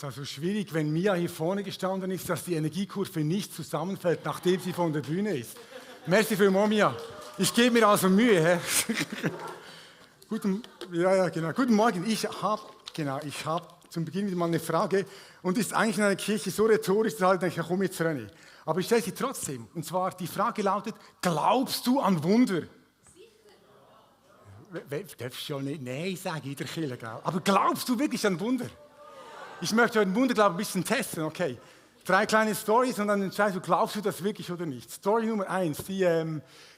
Es ist also schwierig, wenn Mia hier vorne gestanden ist, dass die Energiekurve nicht zusammenfällt, nachdem sie von der Bühne ist. Merci vielmals, Mia. Ich gebe mir also Mühe. Hä? Guten Morgen. Ich habe zum Beginn wieder mal eine Frage und ist eigentlich in einer Kirche so rhetorisch, dass ich denke, komm jetzt rein. Aber ich stelle sie trotzdem. Und zwar, die Frage lautet, glaubst du an Wunder? Darfst du schon nicht Nein sagen in der Kirche, gell? Aber glaubst du wirklich an Wunder? Ich möchte heute Wunder, glaube ich, ein bisschen testen, okay. 3 kleine Storys und dann entscheidest du, glaubst du das wirklich oder nicht. Story Nummer 1, die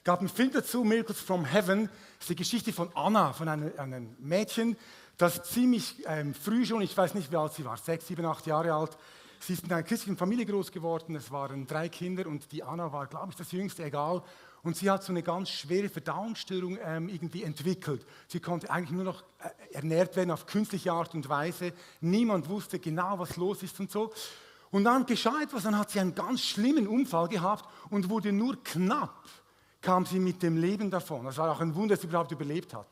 gab einen Film dazu, Miracles from Heaven. Das ist die Geschichte von Anna, von einem Mädchen, das ziemlich früh schon, ich weiß nicht, wie alt sie war, 6, 7, 8 Jahre alt. Sie ist in einer christlichen Familie groß geworden, es waren 3 Kinder und die Anna war, glaube ich, das Jüngste, egal. Und sie hat so eine ganz schwere Verdauungsstörung irgendwie entwickelt. Sie konnte eigentlich nur noch ernährt werden auf künstliche Art und Weise. Niemand wusste genau, was los ist und so. Und dann geschah etwas, dann hat sie einen ganz schlimmen Unfall gehabt und wurde nur knapp, kam sie mit dem Leben davon. Das war auch ein Wunder, dass sie überhaupt überlebt hat.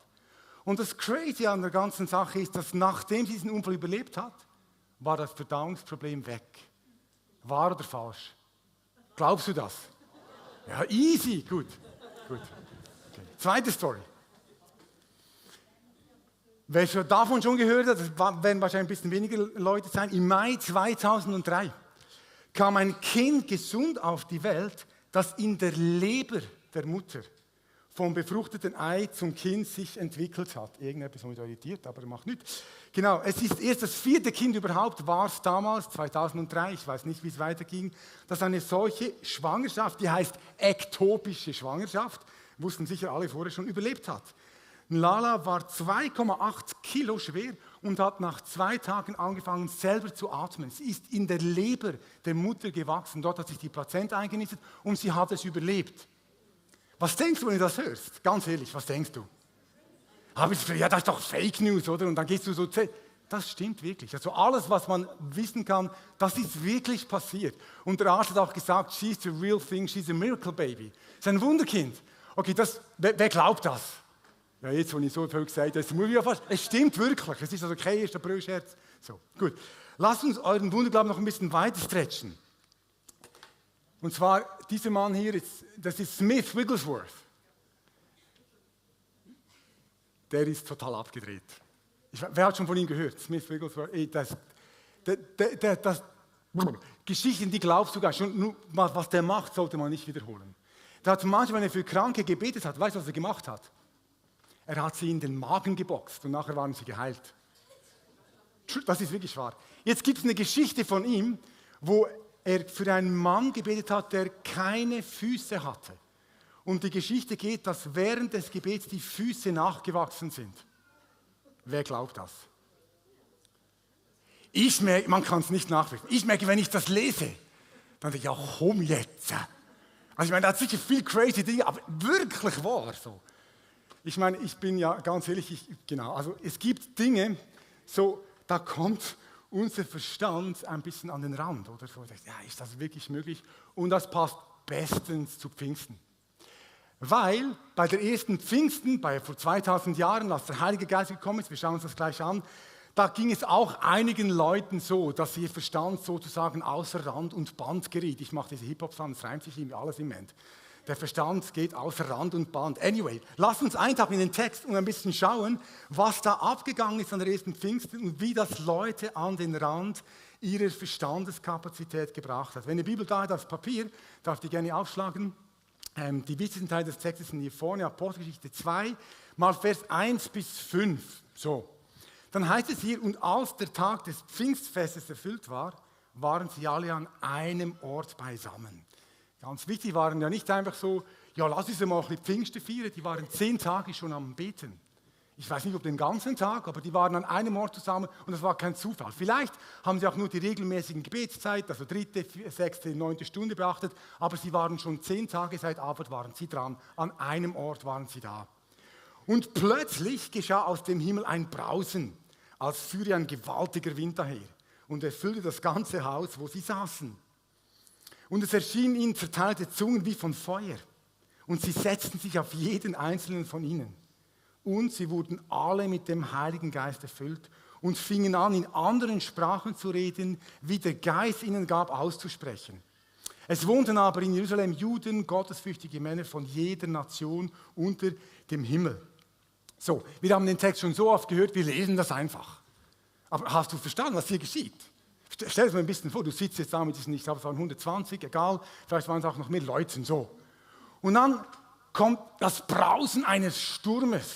Und das Crazy an der ganzen Sache ist, dass nachdem sie diesen Unfall überlebt hat, war das Verdauungsproblem weg. Wahr oder falsch? Glaubst du das? Ja, easy, gut. Okay. Zweite Story. Wer schon davon schon gehört hat, das werden wahrscheinlich ein bisschen weniger Leute sein. Im Mai 2003 kam ein Kind gesund auf die Welt, das in der Leber der Mutter vom befruchteten Ei zum Kind sich entwickelt hat. Irgendetwas hat mich irritiert, aber macht nichts. Genau, es ist erst das 4. Kind überhaupt, war es damals, 2003, ich weiß nicht, wie es weiterging, dass eine solche Schwangerschaft, die heißt ektopische Schwangerschaft, wussten sicher alle vorher schon, überlebt hat. Lala war 2,8 Kilo schwer und hat nach 2 Tagen angefangen, selber zu atmen. Sie ist in der Leber der Mutter gewachsen, dort hat sich die Plazenta eingenistet und sie hat es überlebt. Was denkst du, wenn du das hörst? Ganz ehrlich, was denkst du? Ja, das ist doch Fake News, oder? Und dann gehst du so, das stimmt wirklich. Also alles, was man wissen kann, das ist wirklich passiert. Und der Arzt hat auch gesagt, she's the real thing, she's a miracle baby. Das ist ein Wunderkind. Okay, wer glaubt das? Ja, jetzt, wo ich so viel gesagt habe, es stimmt wirklich. Es ist also kein erster Brüllscherz. So, gut. Lasst uns euren Wunderglauben noch ein bisschen weiter stretchen. Und zwar, dieser Mann hier, das ist Smith Wigglesworth. Der ist total abgedreht. Wer hat schon von ihm gehört? Smith Wigglesworth. Geschichten, die glaubst du gar nicht. Nur was der macht, sollte man nicht wiederholen. Der hat manchmal, wenn er für Kranke gebetet hat, weißt du, was er gemacht hat? Er hat sie in den Magen geboxt und nachher waren sie geheilt. Das ist wirklich wahr. Jetzt gibt es eine Geschichte von ihm, wo er für einen Mann gebetet hat, der keine Füße hatte. Und die Geschichte geht, dass während des Gebets die Füße nachgewachsen sind. Wer glaubt das? Man kann es nicht nachweisen. Ich merke, wenn ich das lese, dann denke ich, ja komm jetzt. Also ich meine, da hat sicher viel crazy Dinge, aber wirklich wahr so. Ich meine, ich bin ja ganz ehrlich, also es gibt Dinge, so, da kommt unser Verstand ein bisschen an den Rand, oder so. Ja, ist das wirklich möglich? Und das passt bestens zu Pfingsten. Weil bei der ersten Pfingsten, vor 2000 Jahren, als der Heilige Geist gekommen ist, wir schauen uns das gleich an, da ging es auch einigen Leuten so, dass ihr Verstand sozusagen außer Rand und Band geriet. Ich mache diese Hip-Hop-Sound, es reimt sich irgendwie alles im Moment. Der Verstand geht außer Rand und Band. Anyway, lasst uns eintauchen in den Text und ein bisschen schauen, was da abgegangen ist an der ersten Pfingsten und wie das Leute an den Rand ihrer Verstandeskapazität gebracht hat. Wenn die Bibel da hat auf Papier, darf die gerne aufschlagen. Die wichtigsten Teile des Textes sind hier vorne, Apostelgeschichte 2, mal Vers 1 bis 5. So. Dann heißt es hier, und als der Tag des Pfingstfestes erfüllt war, waren sie alle an einem Ort beisammen. Ganz wichtig, waren ja nicht einfach so, ja, lass uns mal ein bisschen Pfingsten feiern, die waren 10 Tage schon am Beten. Ich weiß nicht, ob den ganzen Tag, aber die waren an einem Ort zusammen und das war kein Zufall. Vielleicht haben sie auch nur die regelmäßigen Gebetszeit, also 3., 6., 9. Stunde beachtet, aber sie waren schon 10 Tage seit Abend waren sie dran, an einem Ort waren sie da. Und plötzlich geschah aus dem Himmel ein Brausen, als führe ein gewaltiger Wind daher und erfüllte das ganze Haus, wo sie saßen. Und es erschienen ihnen zerteilte Zungen wie von Feuer und sie setzten sich auf jeden einzelnen von ihnen. Und sie wurden alle mit dem Heiligen Geist erfüllt und fingen an, in anderen Sprachen zu reden, wie der Geist ihnen gab, auszusprechen. Es wohnten aber in Jerusalem Juden, gottesfürchtige Männer von jeder Nation unter dem Himmel. So, wir haben den Text schon so oft gehört, wir lesen das einfach. Aber hast du verstanden, was hier geschieht? Stell dir mal ein bisschen vor, du sitzt jetzt da mit diesen, ich glaube es waren 120, egal, vielleicht waren es auch noch mehr Leute, so. Und dann kommt das Brausen eines Sturmes,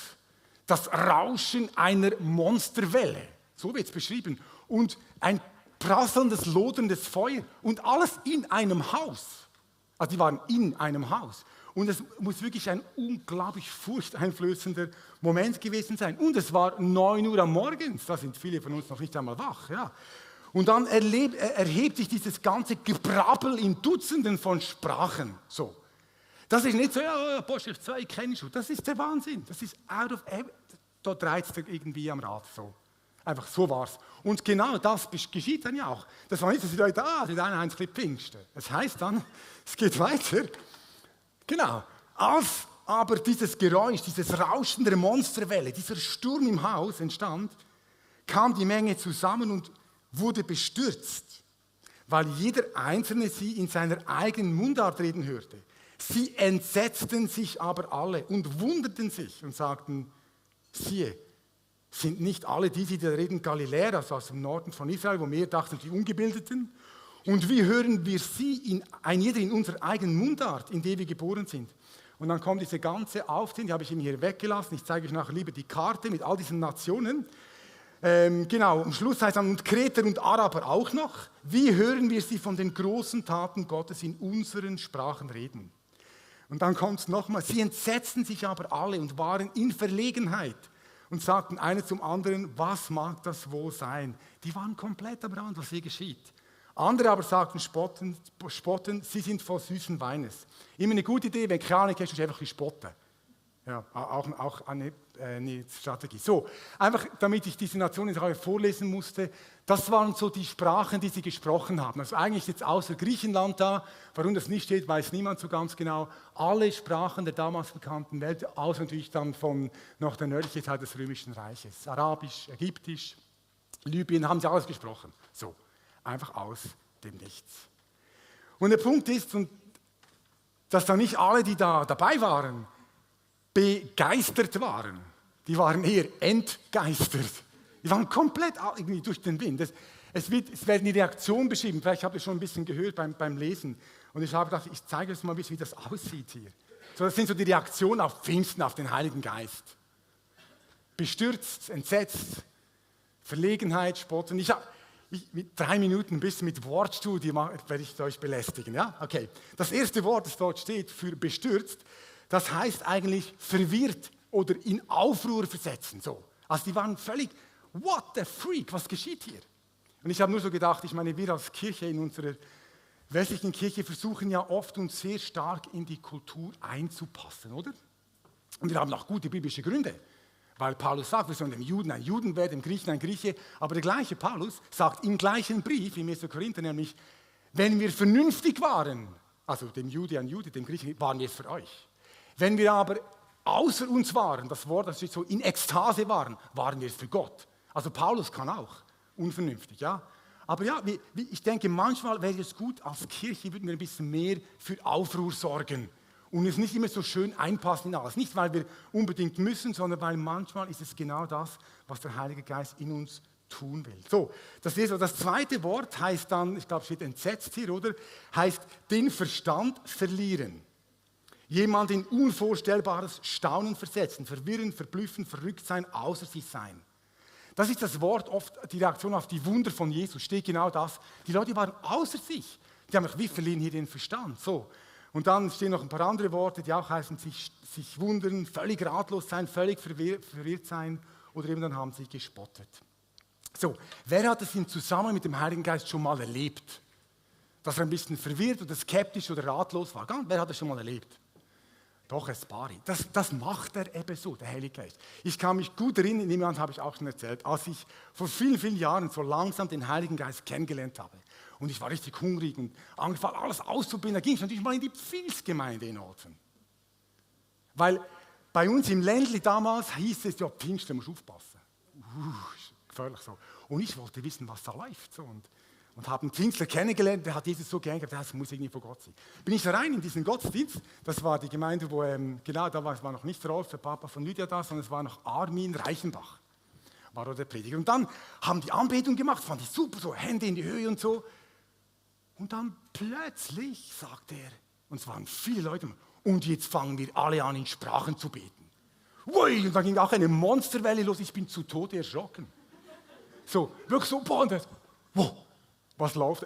das Rauschen einer Monsterwelle, so wird es beschrieben, und ein prasselndes, loderndes Feuer und alles in einem Haus. Also die waren in einem Haus. Und es muss wirklich ein unglaublich furchteinflößender Moment gewesen sein. Und es war 9 Uhr am Morgen, da sind viele von uns noch nicht einmal wach. Ja. Und dann erhebt sich dieses ganze Gebrabbel in Dutzenden von Sprachen. So. Das ist nicht so, ja, Apostel 2 kennst du, das ist der Wahnsinn. Das ist out of da dreht es irgendwie am Rad. So. Einfach so war es. Und genau das geschieht dann ja auch. Das war nicht, dass die Leute, die eine eins Pfingsten. Das heißt dann, es geht weiter. Genau. Als aber dieses Geräusch, dieses Rauschen der Monsterwelle, dieser Sturm im Haus entstand, kam die Menge zusammen und wurde bestürzt, weil jeder Einzelne sie in seiner eigenen Mundart reden hörte. Sie entsetzten sich aber alle und wunderten sich und sagten, siehe, sind nicht alle die da reden Galiläer, also aus dem Norden von Israel, wo wir dachten, die Ungebildeten? Und wie hören wir sie, ein jeder in unserer eigenen Mundart, in der wir geboren sind? Und dann kommt diese ganze Aufzählung, die habe ich Ihnen hier weggelassen. Ich zeige euch nachher lieber die Karte mit all diesen Nationen. Genau, am Schluss heißt dann, und Kreter und Araber auch noch. Wie hören wir sie von den großen Taten Gottes in unseren Sprachen reden? Und dann kommt es nochmal, sie entsetzten sich aber alle und waren in Verlegenheit und sagten einer zum anderen, was mag das wohl sein? Die waren komplett am Rand, was hier geschieht. Andere aber sagten spotten, sie sind voll süßen Weines. Immer eine gute Idee, wenn keine Ahnung hast, du einfach spotten. Ja, auch eine Strategie. So, einfach damit ich diese Nationen vorlesen musste, das waren so die Sprachen, die sie gesprochen haben. Also eigentlich jetzt außer Griechenland da, warum das nicht steht, weiß niemand so ganz genau. Alle Sprachen der damals bekannten Welt, außer natürlich dann von noch der nördlichen Teil des Römischen Reiches. Arabisch, Ägyptisch, Libyen, haben sie alles gesprochen. So, einfach aus dem Nichts. Und der Punkt ist, dass da nicht alle, die da dabei waren, begeistert waren. Die waren eher entgeistert. Die waren komplett irgendwie durch den Wind. Es werden die Reaktionen beschrieben. Vielleicht habt ihr schon ein bisschen gehört beim Lesen. Und ich habe gedacht, ich zeige euch mal ein bisschen, wie das aussieht hier. So, das sind so die Reaktionen auf Pfingsten, auf den Heiligen Geist. Bestürzt, entsetzt, Verlegenheit, Spott. Und ich mit 3 Minuten ein bisschen mit Wortstudie werde ich euch belästigen. Ja? Okay. Das erste Wort, das dort steht für bestürzt, das heißt eigentlich verwirrt oder in Aufruhr versetzen. So. Also die waren völlig, what the freak, was geschieht hier? Und ich habe nur so gedacht, ich meine, wir als Kirche in unserer westlichen Kirche versuchen ja oft uns sehr stark in die Kultur einzupassen, oder? Und wir haben auch gute biblische Gründe, weil Paulus sagt, wir sollen dem Juden ein Juden werden, dem Griechen ein Grieche, aber der gleiche Paulus sagt im gleichen Brief, im 1. Korinther nämlich, wenn wir vernünftig waren, also dem Jude ein Jude, dem Griechen, waren wir für euch. Wenn wir aber außer uns waren, das Wort, das so in Ekstase waren, waren wir für Gott. Also Paulus kann auch unvernünftig, ja. Aber ja, ich denke, manchmal wäre es gut, als Kirche würden wir ein bisschen mehr für Aufruhr sorgen und es nicht immer so schön einpassen in alles. Nicht, weil wir unbedingt müssen, sondern weil manchmal ist es genau das, was der Heilige Geist in uns tun will. So, das ist so. Das zweite Wort heißt dann, ich glaube, es steht entsetzt hier, oder? Heißt den Verstand verlieren. Jemand in unvorstellbares Staunen versetzen, verwirren, verblüffen, verrückt sein, außer sich sein. Das ist das Wort, oft die Reaktion auf die Wunder von Jesus, steht genau das. Die Leute waren außer sich. Die haben gesagt, wir verlieren hier den Verstand. So. Und dann stehen noch ein paar andere Worte, die auch heißen, sich wundern, völlig ratlos sein, völlig verwirrt sein oder eben dann haben sie gespottet. So, wer hat es im Zusammenhang mit dem Heiligen Geist schon mal erlebt? Dass er ein bisschen verwirrt oder skeptisch oder ratlos war. Wer hat das schon mal erlebt? Doch, es war ihn. Das macht er eben so, der Heilige Geist. Ich kann mich gut erinnern, jemand habe ich auch schon erzählt, als ich vor vielen, vielen Jahren so langsam den Heiligen Geist kennengelernt habe. Und ich war richtig hungrig und angefangen, alles auszubilden. Da ging ich natürlich mal in die Pfingstgemeinde in Olten. Weil bei uns im Ländli damals hieß es, ja, Pfingsten musst du aufpassen. gefährlich so. Und ich wollte wissen, was da läuft. So. Und habe einen Pfingstler kennengelernt, der hat Jesus so gern gehabt, das muss irgendwie von Gott sein. Bin ich rein in diesen Gottesdienst, das war die Gemeinde, wo, genau, da war noch nicht Rolf, der Papa von Lydia da, sondern es war noch Armin Reichenbach, war der Prediger. Und dann haben die Anbetung gemacht, fand ich super, so Hände in die Höhe und so. Und dann plötzlich sagt er, und es waren viele Leute, und jetzt fangen wir alle an, in Sprachen zu beten. Ui, und dann ging auch eine Monsterwelle los, ich bin zu Tode erschrocken. So, wirklich so, boah, und das, wow. Was läuft?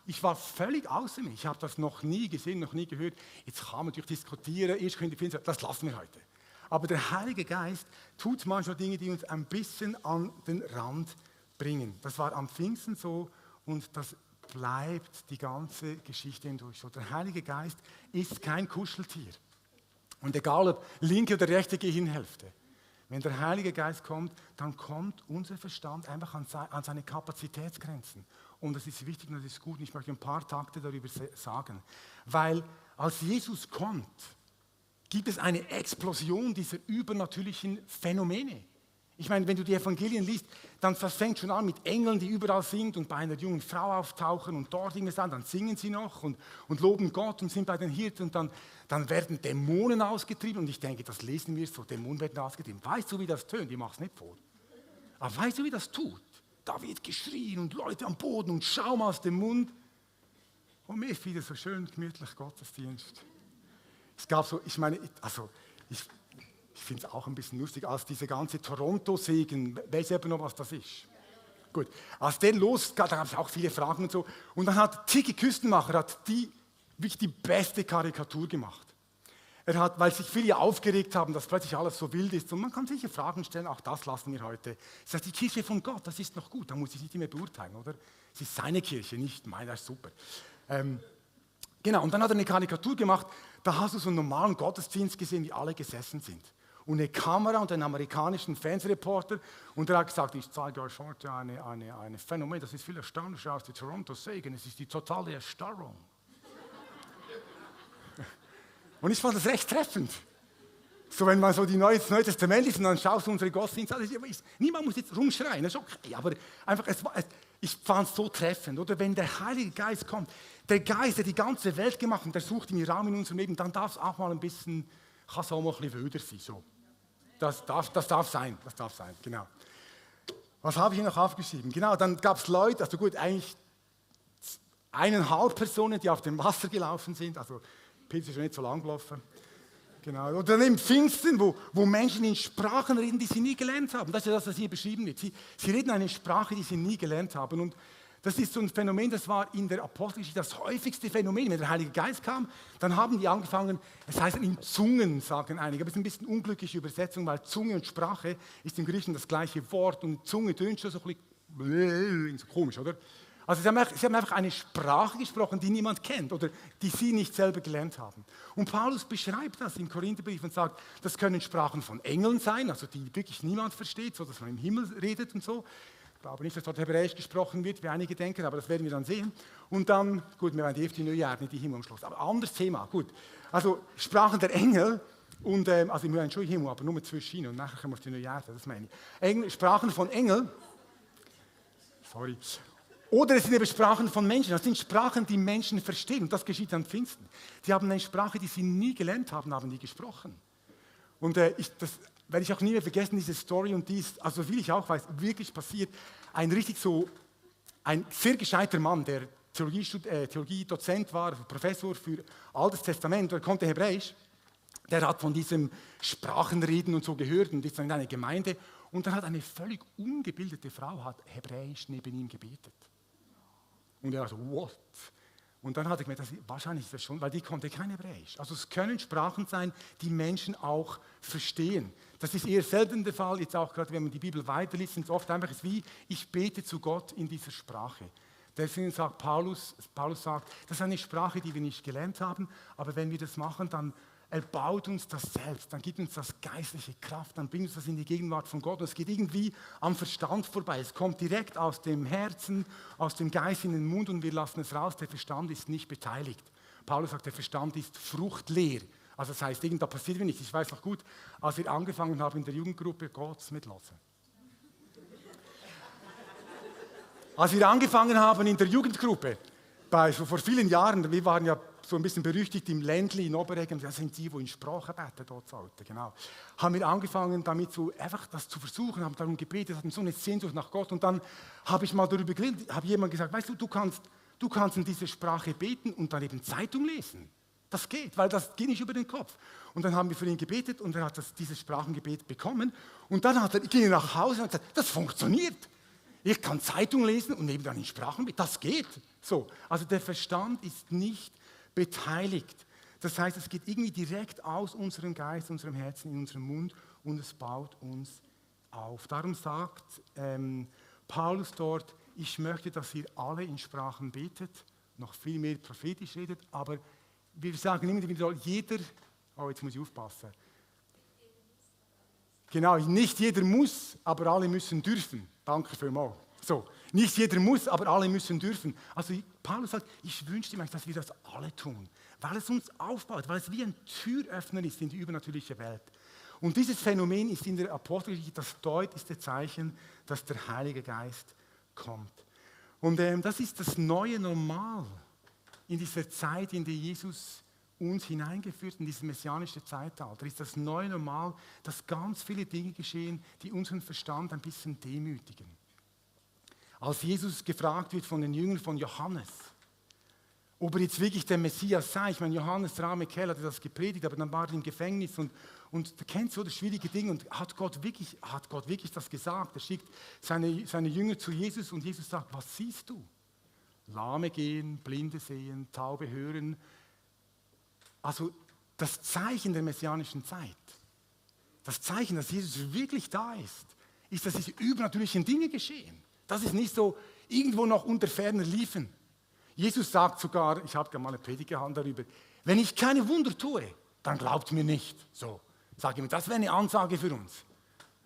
Ich war völlig außer mich. Ich habe das noch nie gesehen, noch nie gehört. Jetzt kann man natürlich diskutieren, erst können die finden, das lassen wir heute. Aber der Heilige Geist tut manchmal Dinge, die uns ein bisschen an den Rand bringen. Das war am Pfingsten so und das bleibt die ganze Geschichte hindurch so. Der Heilige Geist ist kein Kuscheltier. Und egal ob linke oder rechte Gehirnhälfte, wenn der Heilige Geist kommt, dann kommt unser Verstand einfach an seine Kapazitätsgrenzen. Und das ist wichtig und das ist gut. Und ich möchte ein paar Takte darüber sagen. Weil als Jesus kommt, gibt es eine Explosion dieser übernatürlichen Phänomene. Ich meine, wenn du die Evangelien liest, dann das fängt schon an mit Engeln, die überall sind und bei einer jungen Frau auftauchen und dort Dinge sagen, dann singen sie noch und loben Gott und sind bei den Hirten und dann werden Dämonen ausgetrieben. Und ich denke, das lesen wir so, Dämonen werden ausgetrieben. Weißt du, wie das tönt? Ich mache es nicht vor. Aber weißt du, wie das tut? Da wird geschrien und Leute am Boden und Schaum aus dem Mund. Und mir ist wieder so schön gemütlich Gottesdienst. Es gab so, ich meine, ich finde es auch ein bisschen lustig, als diese ganze Toronto-Segen, weiß aber noch, was das ist. Gut, als der losging, da gab es auch viele Fragen und so. Und dann hat Tiki Küstenmacher wirklich die beste Karikatur gemacht. Weil sich viele aufgeregt haben, dass plötzlich alles so wild ist. Und man kann sicher Fragen stellen, auch das lassen wir heute. Das heißt, die Kirche von Gott, das ist noch gut, da muss ich nicht mehr beurteilen, oder? Es ist seine Kirche, nicht meine, das ist super. Genau, und dann hat er eine Karikatur gemacht, da hast du so einen normalen Gottesdienst gesehen, wie alle gesessen sind. Und eine Kamera und einen amerikanischen Fernsehreporter. Und er hat gesagt, ich zeige euch heute ein Phänomen, das ist viel erstaunlicher als die Toronto-Segen, es ist die totale Erstarrung. Und ich fand das recht treffend. So, wenn man so die Neue Testament liest und dann schaust du unsere Gottesdienste an, niemand muss jetzt rumschreien, das ist okay, aber einfach, ich fand es so treffend, oder? Wenn der Heilige Geist kommt, der Geist, der die ganze Welt gemacht hat, und der sucht im Raum in unserem Leben, dann darf es auch mal ein bisschen, kann es auch mal ein bisschen wilder sein, so. Das darf sein, genau. Was habe ich hier noch aufgeschrieben? Genau, dann gab es Leute, also gut, eigentlich 1,5 Personen, die auf dem Wasser gelaufen sind, also Pilz ist schon nicht so lang gelaufen. Genau. Oder dann im Pfingsten, wo Menschen in Sprachen reden, die sie nie gelernt haben. Das ist ja das, was hier beschrieben wird. Sie reden eine Sprache, die sie nie gelernt haben. Und das ist so ein Phänomen, das war in der Apostelgeschichte das häufigste Phänomen. Wenn der Heilige Geist kam, dann haben die angefangen, es heißt in Zungen, sagen einige. Aber es ist ein bisschen unglückliche Übersetzung, weil Zunge und Sprache ist im Griechischen das gleiche Wort. Und Zunge tönt schon so ein bisschen komisch, oder? Also sie haben einfach eine Sprache gesprochen, die niemand kennt oder die sie nicht selber gelernt haben. Und Paulus beschreibt das im Korintherbrief und sagt, das können Sprachen von Engeln sein, also die wirklich niemand versteht, so dass man im Himmel redet und so. Ich glaube nicht, dass dort Hebräisch gesprochen wird, wie einige denken, aber das werden wir dann sehen. Und dann, gut, wir werden die neue Erde, nicht die Himmel am Schluss, aber anderes Thema, gut. Also Sprachen der Engel und, also wir haben schon Himmel, aber nur zwischen Ihnen und nachher kommen wir auf die neue Erde, das meine ich. Sprachen von Engeln, sorry. Oder es sind eben Sprachen von Menschen. Das sind Sprachen, die Menschen verstehen. Und das geschieht am Pfingsten. Die haben eine Sprache, die sie nie gelernt haben, haben die gesprochen. Und das werde ich auch nie mehr vergessen, diese Story. Und die ist, also wie ich auch weiß, wirklich passiert. Ein sehr gescheiter Mann, der Theologiedozent war, Professor für Altes Testament, der konnte Hebräisch. Der hat von diesem Sprachenreden und so gehört und ist dann in einer Gemeinde. Und dann hat eine völlig ungebildete Frau hat Hebräisch neben ihm gebetet. Und er so, what? Und dann hat er gemerkt, wahrscheinlich ist das schon, weil die konnte kein Hebräisch. Also es können Sprachen sein, die Menschen auch verstehen. Das ist eher selten der Fall, jetzt auch gerade, wenn man die Bibel weiterliest, sind es oft einfach wie, ich bete zu Gott in dieser Sprache. Deswegen sagt Paulus sagt, das ist eine Sprache, die wir nicht gelernt haben, aber wenn wir das machen, dann erbaut uns das selbst, dann gibt uns das geistliche Kraft, dann bringt uns das in die Gegenwart von Gott. Und es geht irgendwie am Verstand vorbei. Es kommt direkt aus dem Herzen, aus dem Geist in den Mund und wir lassen es raus. Der Verstand ist nicht beteiligt. Paulus sagt, der Verstand ist fruchtleer. Also das heißt, da passiert nichts. Ich weiß noch gut, als wir angefangen haben in der Jugendgruppe, Gott's mit Losse. Als wir angefangen haben in der Jugendgruppe, vor vielen Jahren, wir waren ja so ein bisschen berüchtigt im Ländli in Oberreggen, das sind die, die in Sprache beten dort sollten, genau. Haben wir angefangen damit einfach das zu versuchen, haben darum gebetet, hatten so eine Sehnsucht nach Gott und dann habe ich mal darüber geredet, habe jemand gesagt, weißt du, du kannst in dieser Sprache beten und dann eben Zeitung lesen. Das geht, weil das geht nicht über den Kopf. Und dann haben wir für ihn gebetet und er hat dieses Sprachengebet bekommen und dann ging er nach Hause und hat gesagt, das funktioniert. Ich kann Zeitung lesen und nebenan in Sprachen beten, das geht. So, also der Verstand ist nicht beteiligt. Das heißt, es geht irgendwie direkt aus unserem Geist, unserem Herzen, in unserem Mund und es baut uns auf. Darum sagt Paulus dort, ich möchte, dass ihr alle in Sprachen betet, noch viel mehr prophetisch redet, aber wir sagen immer wieder, jetzt muss ich aufpassen. Genau, nicht jeder muss, aber alle müssen dürfen. Danke vielmals. So, nicht jeder muss, aber alle müssen dürfen. Also Paulus sagt, ich wünsche mir, dass wir das alle tun, weil es uns aufbaut, weil es wie ein Türöffner ist in die übernatürliche Welt. Und dieses Phänomen ist in der Apostelgeschichte das deutlichste Zeichen, dass der Heilige Geist kommt. Und das ist das neue Normal in dieser Zeit, in der Jesus uns hineingeführt, in dieses messianische Zeitalter. Ist das neue Normal, dass ganz viele Dinge geschehen, die unseren Verstand ein bisschen demütigen. Als Jesus gefragt wird von den Jüngern von Johannes, ob er jetzt wirklich der Messias sei. Ich meine, Johannes, der arme Kerl, hatte das gepredigt, aber dann war er im Gefängnis und du kennst so das schwierige Ding und hat Gott wirklich das gesagt? Er schickt seine Jünger zu Jesus und Jesus sagt, was siehst du? Lahme gehen, Blinde sehen, Taube hören. Also das Zeichen der messianischen Zeit, das Zeichen, dass Jesus wirklich da ist, dass diese übernatürlichen Dinge geschehen. Das ist nicht so irgendwo noch unter ferner Liefen. Jesus sagt sogar, ich habe mal eine Predigt gehalten darüber, wenn ich keine Wunder tue, dann glaubt mir nicht. So, sage ich mir, das wäre eine Ansage für uns.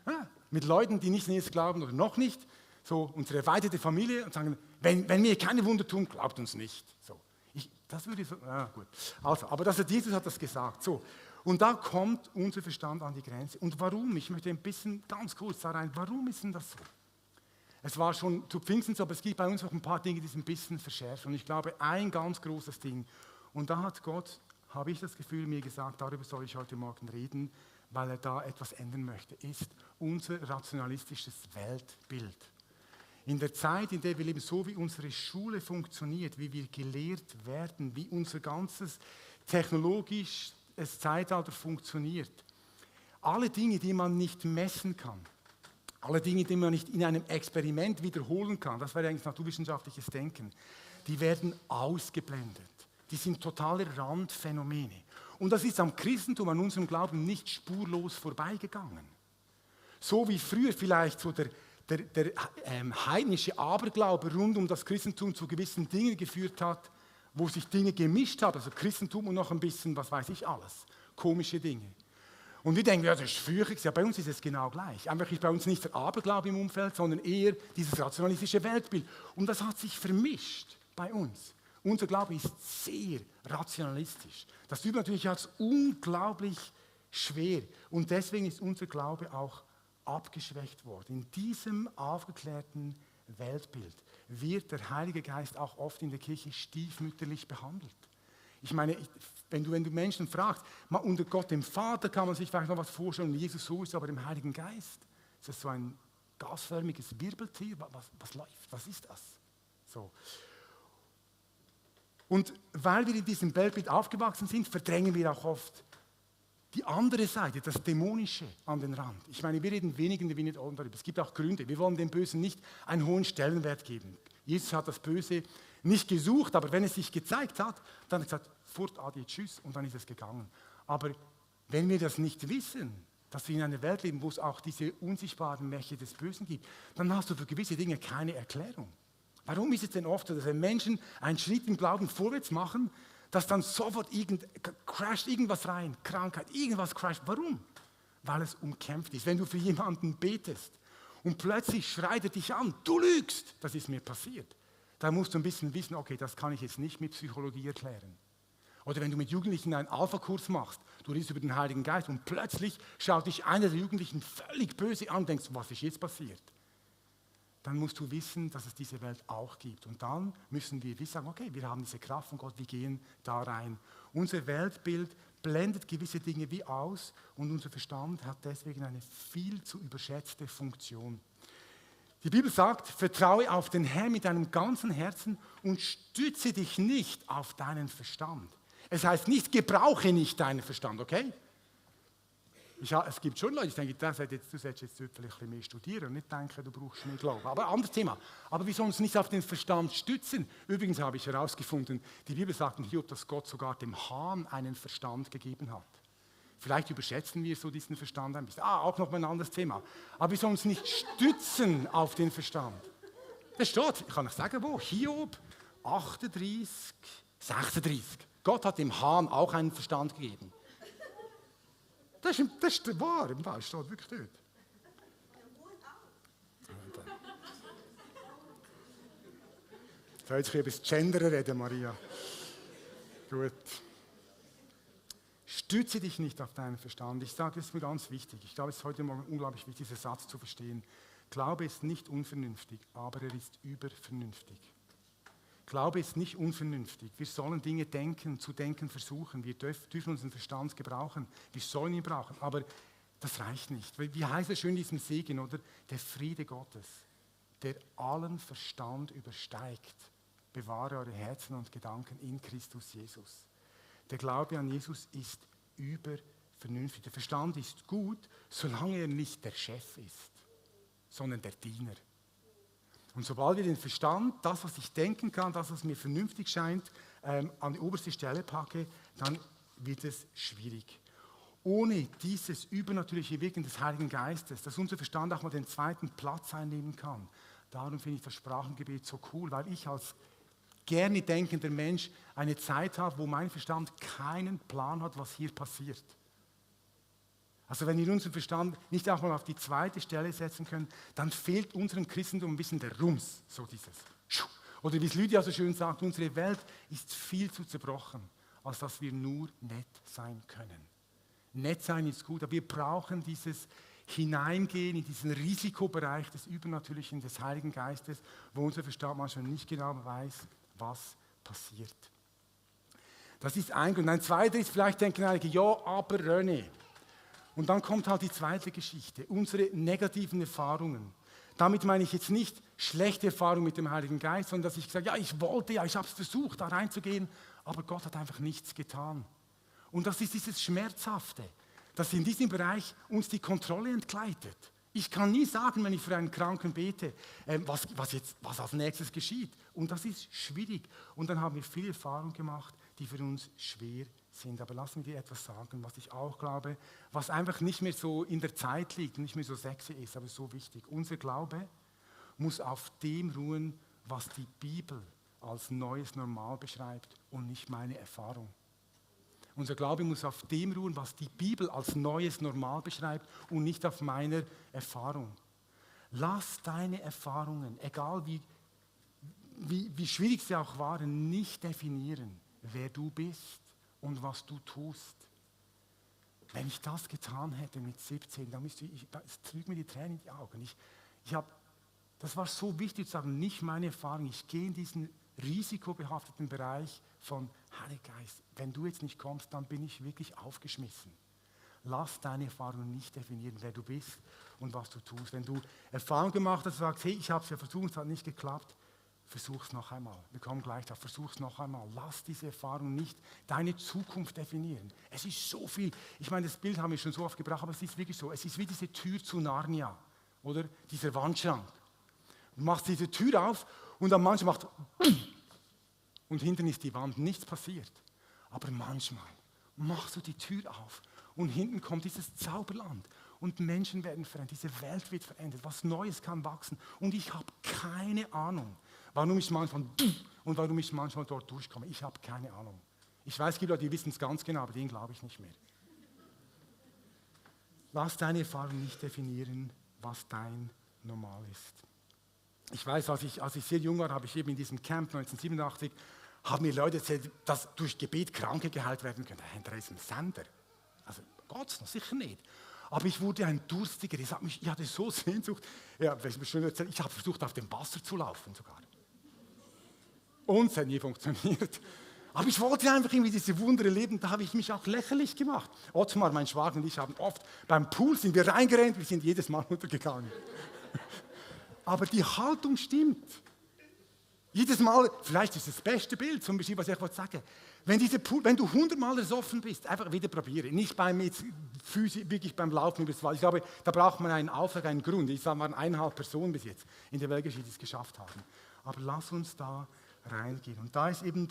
Ja, mit Leuten, die nicht an Jesus glauben oder noch nicht, so unsere erweiterte Familie und sagen, wenn wir keine Wunder tun, glaubt uns nicht. So, das würde ich so, gut. Also, aber Jesus hat das gesagt. So, und da kommt unser Verstand an die Grenze. Und warum? Ich möchte ein bisschen ganz kurz da rein. Warum ist denn das so? Es war schon zu Pfingsten so, aber es gibt bei uns noch ein paar Dinge, die sind ein bisschen verschärft. Und ich glaube, ein ganz großes Ding, und da hat Gott, habe ich das Gefühl, mir gesagt, darüber soll ich heute Morgen reden, weil er da etwas ändern möchte, ist unser rationalistisches Weltbild. In der Zeit, in der wir leben, so wie unsere Schule funktioniert, wie wir gelehrt werden, wie unser ganzes technologisches Zeitalter funktioniert, alle Dinge, die man nicht messen kann, alle Dinge, die man nicht in einem Experiment wiederholen kann, das wäre eigentlich naturwissenschaftliches Denken, die werden ausgeblendet. Die sind totale Randphänomene. Und das ist am Christentum, an unserem Glauben nicht spurlos vorbeigegangen. So wie früher vielleicht so der heidnische Aberglaube rund um das Christentum zu gewissen Dingen geführt hat, wo sich Dinge gemischt haben, also Christentum und noch ein bisschen, was weiß ich alles, komische Dinge. Und wir denken, ja, das ist früher, ja, bei uns ist es genau gleich. Einfach ist bei uns nicht der Aberglaube im Umfeld, sondern eher dieses rationalistische Weltbild. Und das hat sich vermischt bei uns. Unser Glaube ist sehr rationalistisch. Das Übernatürliche hat es unglaublich schwer. Und deswegen ist unser Glaube auch abgeschwächt worden. In diesem aufgeklärten Weltbild wird der Heilige Geist auch oft in der Kirche stiefmütterlich behandelt. Ich meine, wenn du Menschen fragst, mal unter Gott dem Vater kann man sich vielleicht noch was vorstellen, Jesus so ist, aber im Heiligen Geist ist das so ein gasförmiges Wirbeltier. Was läuft? Was ist das? So. Und weil wir in diesem Weltbild aufgewachsen sind, verdrängen wir auch oft die andere Seite, das Dämonische an den Rand. Ich meine, wir reden wenig in der Vineyard Olden darüber. Es gibt auch Gründe. Wir wollen dem Bösen nicht einen hohen Stellenwert geben. Jesus hat das Böse nicht gesucht, aber wenn es sich gezeigt hat, dann hat er gesagt, fort, adi, tschüss, und dann ist es gegangen. Aber wenn wir das nicht wissen, dass wir in einer Welt leben, wo es auch diese unsichtbaren Mächte des Bösen gibt, dann hast du für gewisse Dinge keine Erklärung. Warum ist es denn oft so, dass wenn Menschen einen Schritt im Glauben vorwärts machen, dass dann sofort crasht irgendwas rein, Krankheit, irgendwas crasht. Warum? Weil es umkämpft ist. Wenn du für jemanden betest und plötzlich schreit er dich an, du lügst, das ist mir passiert, dann musst du ein bisschen wissen, okay, das kann ich jetzt nicht mit Psychologie erklären. Oder wenn du mit Jugendlichen einen Alpha-Kurs machst, du redest über den Heiligen Geist und plötzlich schaut dich einer der Jugendlichen völlig böse an und denkst, was ist jetzt passiert? dann musst du wissen, dass es diese Welt auch gibt. Und dann müssen wir wie sagen, okay, wir haben diese Kraft von Gott, wir gehen da rein. Unser Weltbild blendet gewisse Dinge wie aus und unser Verstand hat deswegen eine viel zu überschätzte Funktion. Die Bibel sagt, vertraue auf den Herrn mit deinem ganzen Herzen und stütze dich nicht auf deinen Verstand. Es heißt nicht, gebrauche nicht deinen Verstand, okay? Es gibt schon Leute, die denken, du solltest jetzt vielleicht ein bisschen mehr studieren und nicht denken, du brauchst mehr Glauben. Aber anderes Thema. Aber wir sollen uns nicht auf den Verstand stützen. Übrigens habe ich herausgefunden, die Bibel sagt in Hiob, dass Gott sogar dem Hahn einen Verstand gegeben hat. Vielleicht überschätzen wir so diesen Verstand ein bisschen. Auch noch mal ein anderes Thema. Aber wir sollen uns nicht stützen auf den Verstand. Das steht, ich kann euch sagen, wo? Hiob 38, 36. Gott hat dem Hahn auch einen Verstand gegeben. Das ist wahr, im Fall, steht wirklich dort. So, jetzt über das Gendern reden, Maria. Gut. Stütze dich nicht auf deinen Verstand. Ich sage, das ist mir ganz wichtig. Ich glaube, es ist heute Morgen unglaublich wichtig, diesen Satz zu verstehen. Glaube ist nicht unvernünftig, aber er ist übervernünftig. Glaube ist nicht unvernünftig. Wir sollen Dinge zu denken versuchen. Wir dürfen unseren Verstand gebrauchen. Wir sollen ihn brauchen, aber das reicht nicht. Wie heißt es schön in diesem Segen, oder? Der Friede Gottes, der allen Verstand übersteigt, bewahre eure Herzen und Gedanken in Christus Jesus. Der Glaube an Jesus ist übervernünftig. Der Verstand ist gut, solange er nicht der Chef ist, sondern der Diener. Und sobald wir den Verstand, das, was ich denken kann, das, was mir vernünftig scheint, an die oberste Stelle packe, dann wird es schwierig. Ohne dieses übernatürliche Wirken des Heiligen Geistes, dass unser Verstand auch mal den zweiten Platz einnehmen kann. Darum finde ich das Sprachengebet so cool, weil ich als gerne denkender Mensch eine Zeit habe, wo mein Verstand keinen Plan hat, was hier passiert. Also wenn wir unseren Verstand nicht auch mal auf die zweite Stelle setzen können, dann fehlt unserem Christentum ein bisschen der Rums, so dieses. Oder wie es Lydia so schön sagt, unsere Welt ist viel zu zerbrochen, als dass wir nur nett sein können. Nett sein ist gut, aber wir brauchen dieses Hineingehen in diesen Risikobereich des Übernatürlichen, des Heiligen Geistes, wo unser Verstand manchmal nicht genau weiß, was passiert. Das ist ein Grund. Ein zweiter ist, vielleicht denken einige, ja, aber René. Und dann kommt halt die zweite Geschichte, unsere negativen Erfahrungen. Damit meine ich jetzt nicht schlechte Erfahrungen mit dem Heiligen Geist, sondern dass ich gesagt habe, ich habe es versucht, da reinzugehen, aber Gott hat einfach nichts getan. Und das ist dieses Schmerzhafte, dass in diesem Bereich uns die Kontrolle entgleitet. Ich kann nie sagen, wenn ich für einen Kranken bete, was als nächstes geschieht. Und das ist schwierig. Und dann haben wir viel Erfahrung gemacht, die für uns schwer sind. Aber lass mir dir etwas sagen, was ich auch glaube, was einfach nicht mehr so in der Zeit liegt, nicht mehr so sexy ist, aber so wichtig. Unser Glaube muss auf dem ruhen, was die Bibel als neues Normal beschreibt und nicht meine Erfahrung. Unser Glaube muss auf dem ruhen, was die Bibel als neues Normal beschreibt und nicht auf meiner Erfahrung. Lass deine Erfahrungen, egal wie schwierig sie auch waren, nicht definieren, wer du bist und was du tust. Wenn ich das getan hätte mit 17, dann es trügt mir die Tränen in die Augen. Das war so wichtig zu sagen, nicht meine Erfahrung. Ich gehe in diesen risikobehafteten Bereich von Heiliger Geist. Wenn du jetzt nicht kommst, dann bin ich wirklich aufgeschmissen. Lass deine Erfahrung nicht definieren, wer du bist und was du tust. Wenn du Erfahrung gemacht hast und sagst, hey, ich habe es ja versucht, es hat nicht geklappt, versuch es noch einmal. Wir kommen gleich drauf, versuch es noch einmal. Lass diese Erfahrung nicht deine Zukunft definieren. Es ist so viel. Ich meine, das Bild haben wir schon so oft gebracht, aber es ist wirklich so. Es ist wie diese Tür zu Narnia, oder? Dieser Wandschrank. Du machst diese Tür auf und dann manchmal macht und hinten ist die Wand, nichts passiert. Aber manchmal machst du die Tür auf und hinten kommt dieses Zauberland und Menschen werden verändert, diese Welt wird verändert, was Neues kann wachsen und ich habe keine Ahnung, warum ich manchmal und warum ich manchmal dort durchkomme. Ich habe keine Ahnung. Ich weiß, es gibt Leute, die wissen es ganz genau, aber denen glaube ich nicht mehr. Lass deine Erfahrung nicht definieren, was dein Normal ist. Ich weiß, als ich sehr jung war, habe ich eben in diesem Camp 1987, haben mir Leute erzählt, dass durch Gebet Kranke geheilt werden können. Hinter diesem Sender. Also Gott noch sicher nicht. Aber ich wurde ein Durstiger. Ich hatte so Sehnsucht. Ja, ich habe versucht, auf dem Wasser zu laufen sogar. Und es hat nie funktioniert. Aber ich wollte einfach irgendwie diese Wunder erleben, da habe ich mich auch lächerlich gemacht. Ottmar, mein Schwager und ich haben oft, beim Pool sind wir reingerannt, wir sind jedes Mal untergegangen. Aber die Haltung stimmt. Jedes Mal, vielleicht ist das beste Bild, zum Beispiel, was ich wollte sagen. Wenn du 100-mal ersoffen bist, einfach wieder probieren. Nicht wirklich beim Laufen übers Wald. Ich glaube, da braucht man einen Auftrag, einen Grund. Ich sage, waren 1,5 Personen bis jetzt in der Weltgeschichte, die es geschafft haben. Aber lass uns da reingehen. Und da ist eben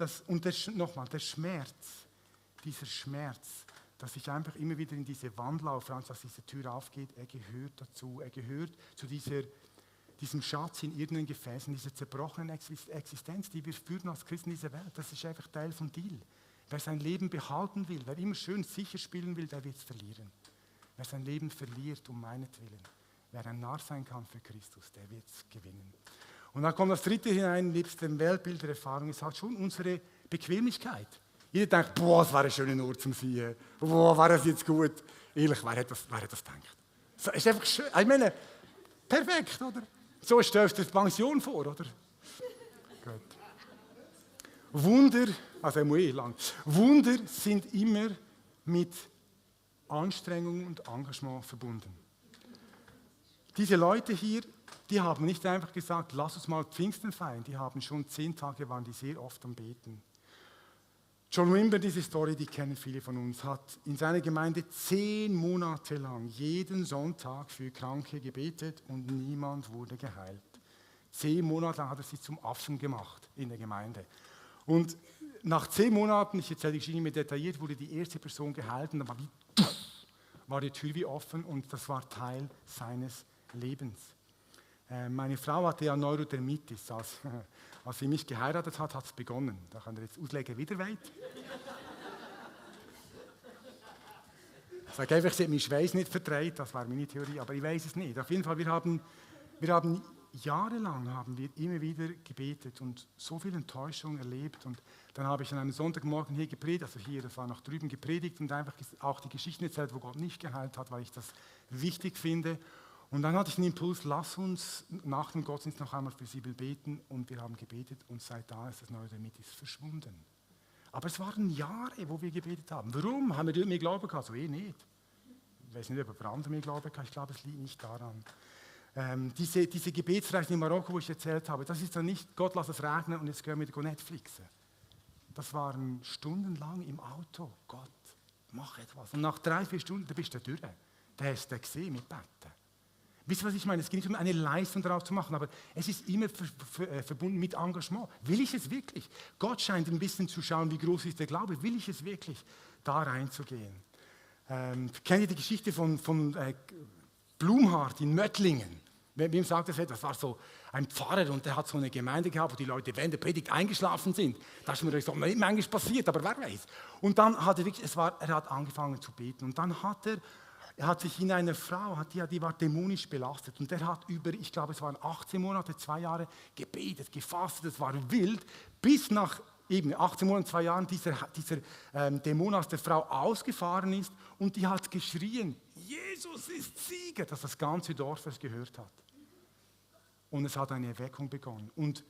nochmal der Schmerz, dieser Schmerz, dass ich einfach immer wieder in diese Wand laufe, dass diese Tür aufgeht, er gehört dazu, er gehört zu diesem Schatz in irgendeinen Gefäßen, dieser zerbrochenen Existenz, die wir führen als Christen in dieser Welt. Das ist einfach Teil vom Deal. Wer sein Leben behalten will, wer immer schön sicher spielen will, der wird es verlieren. Wer sein Leben verliert um meinetwillen, wer ein Narr sein kann für Christus, der wird es gewinnen. Und dann kommt das dritte hinein, nebst dem Weltbild der Erfahrung, ist halt schon unsere Bequemlichkeit. Jeder denkt, boah, es war ein schöner Ort zum Sehen. Boah, war das jetzt gut. Ehrlich, wer hat das gedacht? So, ist einfach schön. Ich meine, perfekt, oder? So stellst du dir die Pension vor, oder? Gut. Wunder, also lang. Wunder sind immer mit Anstrengung und Engagement verbunden. Diese Leute hier, die haben nicht einfach gesagt, lass uns mal Pfingsten feiern. Die haben schon 10 Tage, waren die sehr oft am Beten. John Wimber, diese Story, die kennen viele von uns, hat in seiner Gemeinde 10 Monate lang jeden Sonntag für Kranke gebetet und niemand wurde geheilt. 10 Monate lang hat er sie zum Affen gemacht in der Gemeinde. Und nach 10 Monaten, ich erzähle die Geschichte nicht mehr detailliert, wurde die erste Person geheilt und dann war die Tür wie offen und das war Teil seines Lebens. Meine Frau hatte ja Neurodermitis. Als sie mich geheiratet hat, hat es begonnen. Da kann er jetzt auslegen, wieder weit. Ich sage einfach, sie hat meinen Schweiß nicht vertreibt, das war meine Theorie, aber ich weiß es nicht. Auf jeden Fall, wir haben jahrelang immer wieder gebetet und so viel Enttäuschung erlebt. Und dann habe ich an einem Sonntagmorgen hier gepredigt, also hier, das war nach drüben gepredigt und einfach auch die Geschichten erzählt, wo Gott nicht geheilt hat, weil ich das wichtig finde. Und dann hatte ich den Impuls, lass uns nach dem Gottesdienst noch einmal für Sibyl beten. Und wir haben gebetet und seit da ist das Neurodermitis verschwunden. Aber es waren Jahre, wo wir gebetet haben. Warum? Haben wir dort mehr Glauben gehabt? So nicht. Ich weiß nicht, ob wir andere mehr Glauben gehabt. Ich glaube, es liegt nicht daran. Diese Gebetsreise in Marokko, wo ich erzählt habe, das ist dann nicht, Gott lass es regnen und jetzt gehen wir wieder Netflixen. Das waren stundenlang im Auto. Gott, mach etwas. Und nach 3-4 Stunden, da bist du durch. Da hast du gesehen mit Betten. Wisst ihr, was ich meine? Es geht nicht um eine Leistung daraus zu machen, aber es ist immer verbunden mit Engagement. Will ich es wirklich? Gott scheint ein bisschen zu schauen, wie groß ist der Glaube. Will ich es wirklich, da reinzugehen? Kennt ihr die Geschichte von Blumhardt in Möttlingen? Wem sagt das etwas? Das war so ein Pfarrer und der hat so eine Gemeinde gehabt, wo die Leute während der Predigt eingeschlafen sind. Das ist mir so manchmal passiert, aber wer weiß. Und dann hat er wirklich, er hat angefangen zu beten und dann hat er sich in eine Frau, die war dämonisch belastet und der hat ich glaube es waren 18 Monate, 2 Jahre gebetet, gefastet, es war wild, bis nach eben 18 Monaten, 2 Jahren dieser Dämon aus der Frau ausgefahren ist und die hat geschrien, Jesus ist Sieger, dass das ganze Dorf es gehört hat. Und es hat eine Erweckung begonnen. Und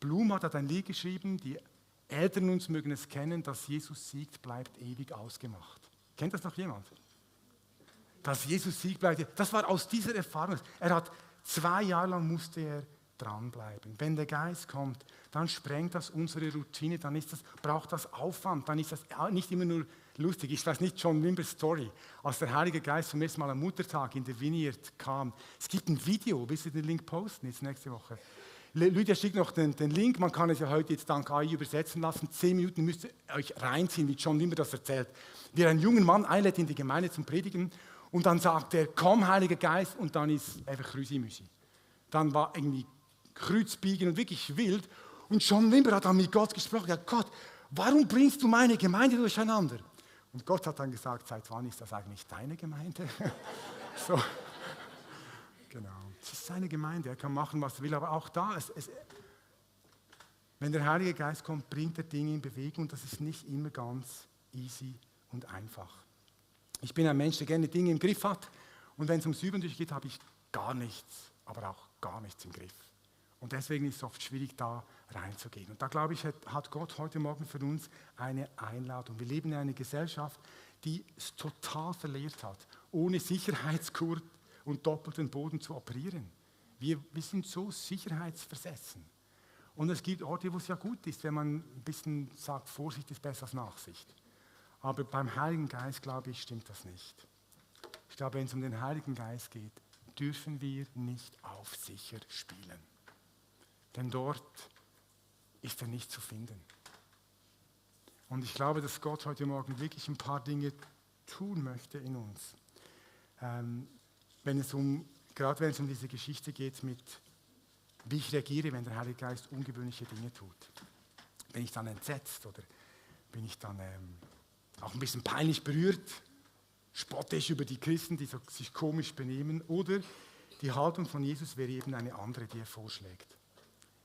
Blum hat ein Lied geschrieben, die Eltern uns mögen es kennen, dass Jesus siegt, bleibt ewig ausgemacht. Kennt das noch jemand? Dass Jesus siegt, bleibt. Das war aus dieser Erfahrung. 2 Jahre lang musste er dranbleiben. Wenn der Geist kommt, dann sprengt das unsere Routine, dann braucht das Aufwand, dann ist das nicht immer nur lustig. Ich weiß nicht, John Wimbers Story, als der Heilige Geist zum ersten Mal am Muttertag in der Vineyard kam. Es gibt ein Video, willst du den Link posten jetzt nächste Woche? Lydia schickt noch den Link, man kann es ja heute jetzt dank AI übersetzen lassen. 10 Minuten müsst ihr euch reinziehen, wie John Wimber das erzählt. Wie er einen jungen Mann einlädt in die Gemeinde zum Predigen und dann sagt er, komm Heiliger Geist und dann ist einfach Krüsi-Müsi. Dann war irgendwie Kreuzbiegen und wirklich wild und John Wimber hat dann mit Gott gesprochen, ja Gott, warum bringst du meine Gemeinde durcheinander? Und Gott hat dann gesagt, seit wann ist das eigentlich deine Gemeinde? So. Genau, es ist seine Gemeinde, er kann machen, was er will, aber auch da, wenn der Heilige Geist kommt, bringt er Dinge in Bewegung und das ist nicht immer ganz easy und einfach. Ich bin ein Mensch, der gerne Dinge im Griff hat. Und wenn es ums Übernatürliche geht, habe ich gar nichts, aber auch gar nichts im Griff. Und deswegen ist es oft schwierig, da reinzugehen. Und da glaube ich, hat Gott heute Morgen für uns eine Einladung. Wir leben in einer Gesellschaft, die es total verlehrt hat, ohne Sicherheitsgurt und doppelten Boden zu operieren. Wir sind so sicherheitsversessen. Und es gibt Orte, wo es ja gut ist, wenn man ein bisschen sagt, Vorsicht ist besser als Nachsicht. Aber beim Heiligen Geist, glaube ich, stimmt das nicht. Ich glaube, wenn es um den Heiligen Geist geht, dürfen wir nicht auf sicher spielen. Denn dort ist er nicht zu finden. Und ich glaube, dass Gott heute Morgen wirklich ein paar Dinge tun möchte in uns. Gerade wenn es um diese Geschichte geht, wie ich reagiere, wenn der Heilige Geist ungewöhnliche Dinge tut. Bin ich dann entsetzt oder bin ich dann auch ein bisschen peinlich berührt, spotte ich über die Christen, die sich komisch benehmen, oder die Haltung von Jesus wäre eben eine andere, die er vorschlägt.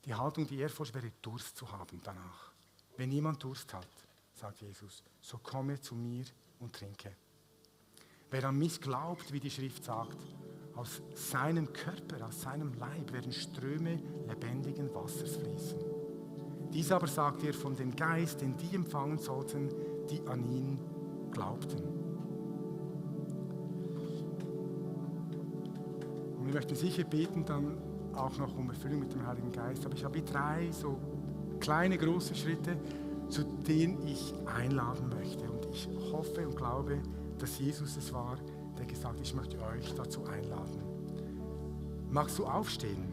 Die Haltung, die er vorschlägt, wäre Durst zu haben danach. Wenn jemand Durst hat, sagt Jesus, so komme zu mir und trinke. Wer an mich glaubt, wie die Schrift sagt, aus seinem Körper, aus seinem Leib werden Ströme lebendigen Wassers fließen. Dies aber sagt er von dem Geist, den die empfangen sollten, die an ihn glaubten. Und wir möchten sicher beten dann auch noch um Erfüllung mit dem Heiligen Geist. Aber ich habe 3 so kleine, große Schritte, zu denen ich einladen möchte. Und ich hoffe und glaube, dass Jesus es war, der gesagt hat, ich möchte euch dazu einladen. Magst du aufstehen?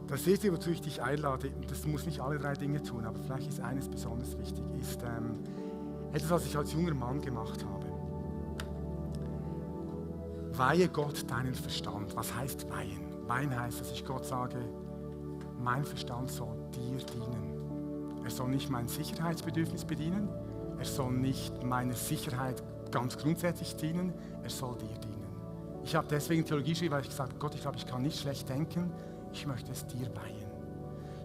Das erste, wozu ich dich einlade, das muss nicht alle 3 Dinge tun, aber vielleicht ist eines besonders wichtig, ist etwas, was ich als junger Mann gemacht habe. Weihe Gott deinen Verstand. Was heißt weihen? Weihen heißt, dass ich Gott sage, mein Verstand soll dir dienen. Er soll nicht mein Sicherheitsbedürfnis bedienen, er soll nicht meiner Sicherheit ganz grundsätzlich dienen, er soll dir dienen. Ich habe deswegen Theologie geschrieben, weil ich gesagt habe, Gott, ich glaube, ich kann nicht schlecht denken, ich möchte es dir weihen.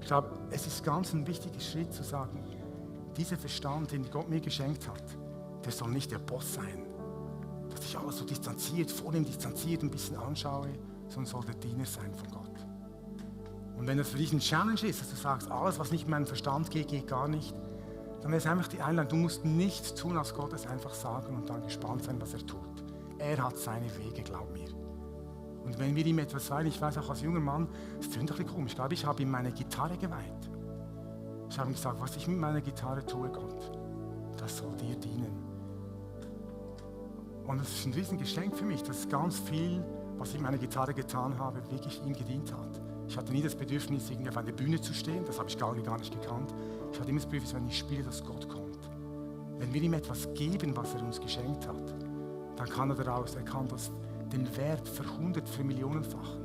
Ich glaube, es ist ganz ein wichtiger Schritt zu sagen, dieser Verstand, den Gott mir geschenkt hat, der soll nicht der Boss sein, dass ich alles so vornehm distanziert ein bisschen anschaue, sondern soll der Diener sein von Gott. Und wenn das für dich eine Challenge ist, dass du sagst, alles, was nicht in meinen Verstand geht, geht gar nicht, dann ist einfach die Einladung, du musst nichts tun, als Gott es einfach sagen und dann gespannt sein, was er tut. Er hat seine Wege, glaub mir. Und wenn wir ihm etwas weihen, ich weiß auch als junger Mann, es klingt doch ein bisschen komisch, ich glaube, ich habe ihm meine Gitarre geweiht. Ich habe ihm gesagt, was ich mit meiner Gitarre tue, Gott, das soll dir dienen. Und es ist ein Riesengeschenk für mich, dass ganz viel, was ich mit meiner Gitarre getan habe, wirklich ihm gedient hat. Ich hatte nie das Bedürfnis, irgendwie auf einer Bühne zu stehen, das habe ich gar nicht gekannt. Ich hatte immer das Bedürfnis, wenn ich spiele, dass Gott kommt. Wenn wir ihm etwas geben, was er uns geschenkt hat, dann kann er kann den Wert vermillionenfachen.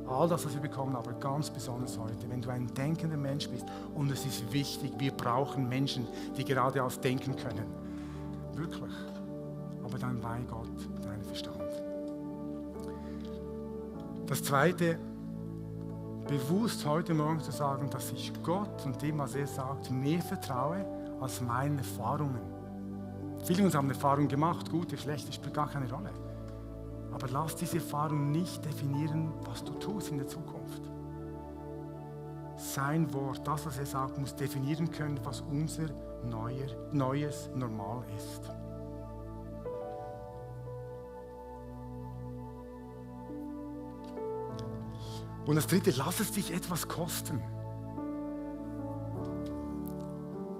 All das, was wir bekommen, aber ganz besonders heute, wenn du ein denkender Mensch bist, und es ist wichtig, wir brauchen Menschen, die geradeaus denken können. Wirklich. Aber dann weih Gott deinen Verstand. Das Zweite, bewusst heute Morgen zu sagen, dass ich Gott und dem, was er sagt, mehr vertraue als meinen Erfahrungen. Viele von uns haben Erfahrungen gemacht, gute, schlechte, spielt gar keine Rolle. Aber lass diese Erfahrung nicht definieren, was du tust in der Zukunft. Sein Wort, das, was er sagt, muss definieren können, was unser neues Normal ist. Und das Dritte, lass es dich etwas kosten,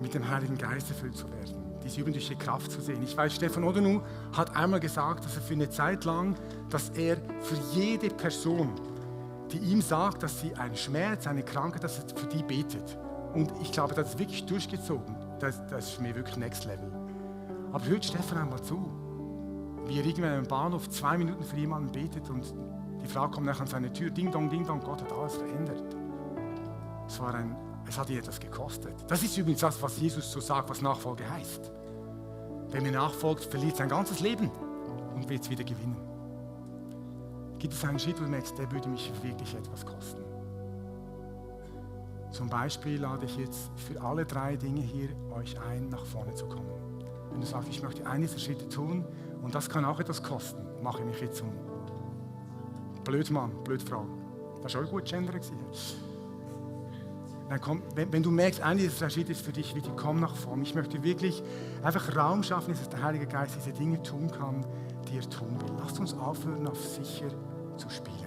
mit dem Heiligen Geist erfüllt zu werden, diese übernatürliche Kraft zu sehen. Ich weiß, Stefan Odonu hat einmal gesagt, dass er für eine Zeit lang, dass er für jede Person, die ihm sagt, dass sie einen Schmerz, eine Krankheit, dass er für die betet. Und ich glaube, das ist wirklich durchgezogen. Das ist für mich wirklich Next Level. Aber hört Stefan einmal zu, wie er irgendwann am Bahnhof 2 Minuten für jemanden betet und die Frau kommt nachher an seine Tür, ding dong, Gott hat alles verändert. Es hat ihn etwas gekostet. Das ist übrigens das, was Jesus so sagt, was Nachfolge heißt. Wer mir nachfolgt, verliert sein ganzes Leben und wird es wieder gewinnen. Gibt es einen Schritt, wo du merkst, der würde mich wirklich etwas kosten? Zum Beispiel lade ich jetzt für alle 3 Dinge hier euch ein, nach vorne zu kommen. Wenn du sagst, ich möchte einen dieser Schritte tun und das kann auch etwas kosten, mache ich mich jetzt um. Blöd Mann, blöd Frau. Das war auch gut Gender. Dann komm, wenn du merkst, einer dieser Schritte ist für dich wichtig, komm nach vorne. Ich möchte wirklich einfach Raum schaffen, dass der Heilige Geist diese Dinge tun kann, die er tun will. Lasst uns aufhören, auf sicher zu spielen.